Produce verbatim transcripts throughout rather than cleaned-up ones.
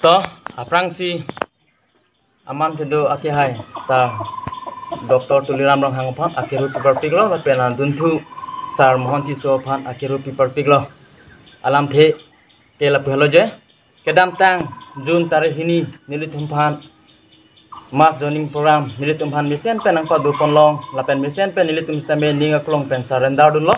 To, aphrangsi aman kedo akehai Sir Doctor Tuliram Ronghang aphan akero piparpiklo, lapen adunthu Sir Mohan Tisso aphan akero piparpiklo. Alamthe ke lapu helo je. Kedamtang June tarik hini nelitum aphan mass joining program nelitum aphan mesen pen nangpado ponlong, lapen mesen pen nelitum sitame ning aklong pen surrender dunlo.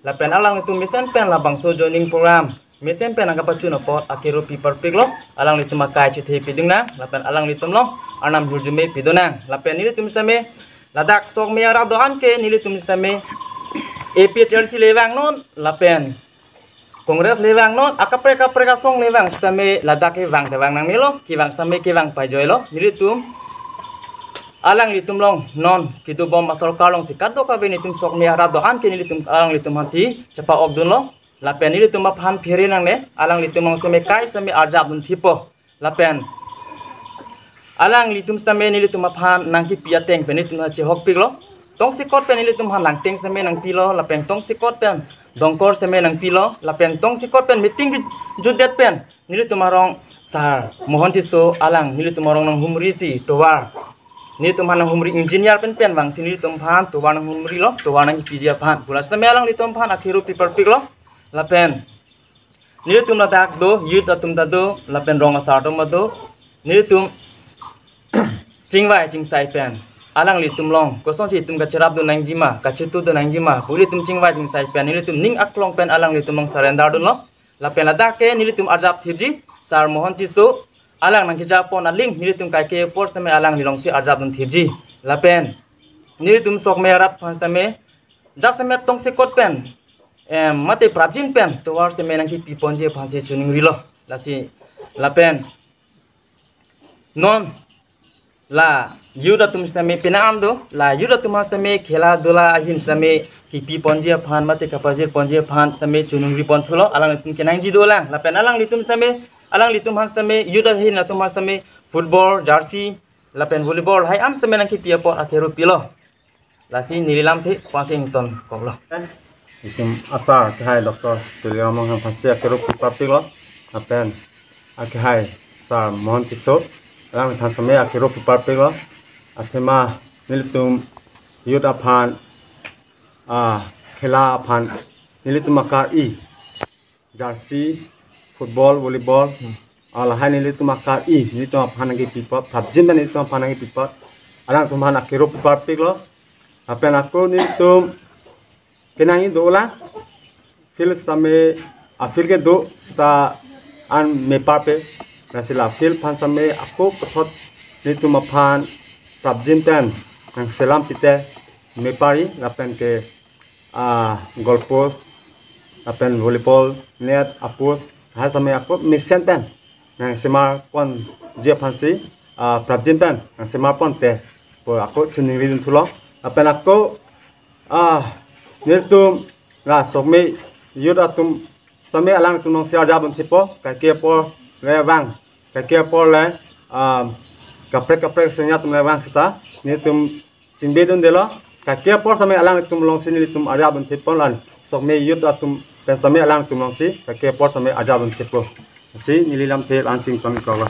Lapen alanglitum mesen pen labangso joining program mesen pen nangkapachun apot akero piparpiklo. Alanglitum akai chethe pidungnang, lapen alanglitum along arnam hirjume pidunang. Lapen nelitum sitame ladak sokme arat do-an ke nelitum sitame A P H L C le vangnon, lapen Congress le vangnon, akaprek kaprek asong le vang sitame ladak kevang te vang nangnelo, kevang sitame kevang paijoilo. Nelitum alanglitum along non kedobom asorkar alongsi kadokave nelitum sokme arat do-an ke nelitum alanglitum aphansi chepa-ok dunlo. Lapen nelitum aphan phere nangne, alanglitum along sitame kai sitame arjap dun thipo. Lapen alanglitum sitame nelitum aphan nangkipi ateng pen nelitum aphan chehokpiklo. Tongsekot pen nelitum aphan langteng sitame nangpilo, lapen tongsekot pen dongkor sitame nangpilo, lapen tongsekot pen meeting jutdet pen nelitum arong Sir Mohan Tisso alang nelitum arong nanghumrisi tovar. Nelitum aphan nanghumri, engineer pen pen vangsi nelitum aphan tovar nanghumrilo, tovar nangkipiji aphan. Pu la sitame alanglitum aphan akero piparpiklo. Lapen nelitum ladak do, youth atum ta do, lapen rong asar atum ta do. Nelitum chingvai chingsai pen alanglitum along kosonsi itum kacherap dun nangjima, kachetu dun nangjima pu ilitum chingvai chingsai pen nelitum ning aklong pen alanglitum along surrender dunlo. Lapen ladak ke nelitum arjap thipji, Sir Mohan Tisso alang nangkejapon aling nelitum kaike apor sitame alangli alongsi arjap dun thipji. Lapen nelitum sokme arat aphan sitame jasemet tongsekot pen, em, mate prapjin pen tovar sitame nangkipi ponji aphansi choningrilo. Lasi lapen non la youth atum sitame penang an do, la youth atum aphan sitame khela dula ahin sitame kipi ponji aphan mate kapajir ponji aphan sitame choningri ponthulo, alanglitum kenangji dolang. Lapen alanglitum sitame, alanglitum aphan sitame, youth ahin atum aphan sitame football jersey lapen volleyball hai an sitame nangkipi apot akero pilo. Lasi neli lamthe pangsi ingtonkoklo. Itum asar akehai Doctor Tuliram Ronghang aphansi akero piparpiklo. Lapen akehai Sir Mohan Tisso alangphan sitame akero piparpiklo. Athema nelitum youth aphan, ah, khela aphan nelitum akar-i jersey, football, volleyball, hmm, ah, lahai nelitum akar-i, nelitum aphan nangkipi apot, prapjin pen nelitum aphan nangkipi apot, alangtum aphan akero piparpiklo. Lapen ako nelitum kenangji dolang, field sitame, a field kedo sita an meparpe, lasi la field aphan sitame ako puthot nelitum aphan prapjin pen nangselam pite mepari, lapen ke, ah, goal post, lapen volleyball net, a post, lahai sitame ako mesen pen nangsemar ponji aphansi, ah, prapjin pen nangsemar ponte pu ako choningri dunthulo. Lapen ako, ah, nelitum la sokme youth atum sitame alangtum alongsi arjap dun thipo, kaike apor le vang, kaike apor le, ah, kaprek kaprek senya atum le vang sita nelitum chingbe dundelo, kaike apor sitame alangtum alongsi nelitum arjap dun thipon, la sokme youth atum pen sitame alangtum alongsi kaike apor sitame arjap dun thipo. Lasi neli lamthe la-ansi ingtonkoklo.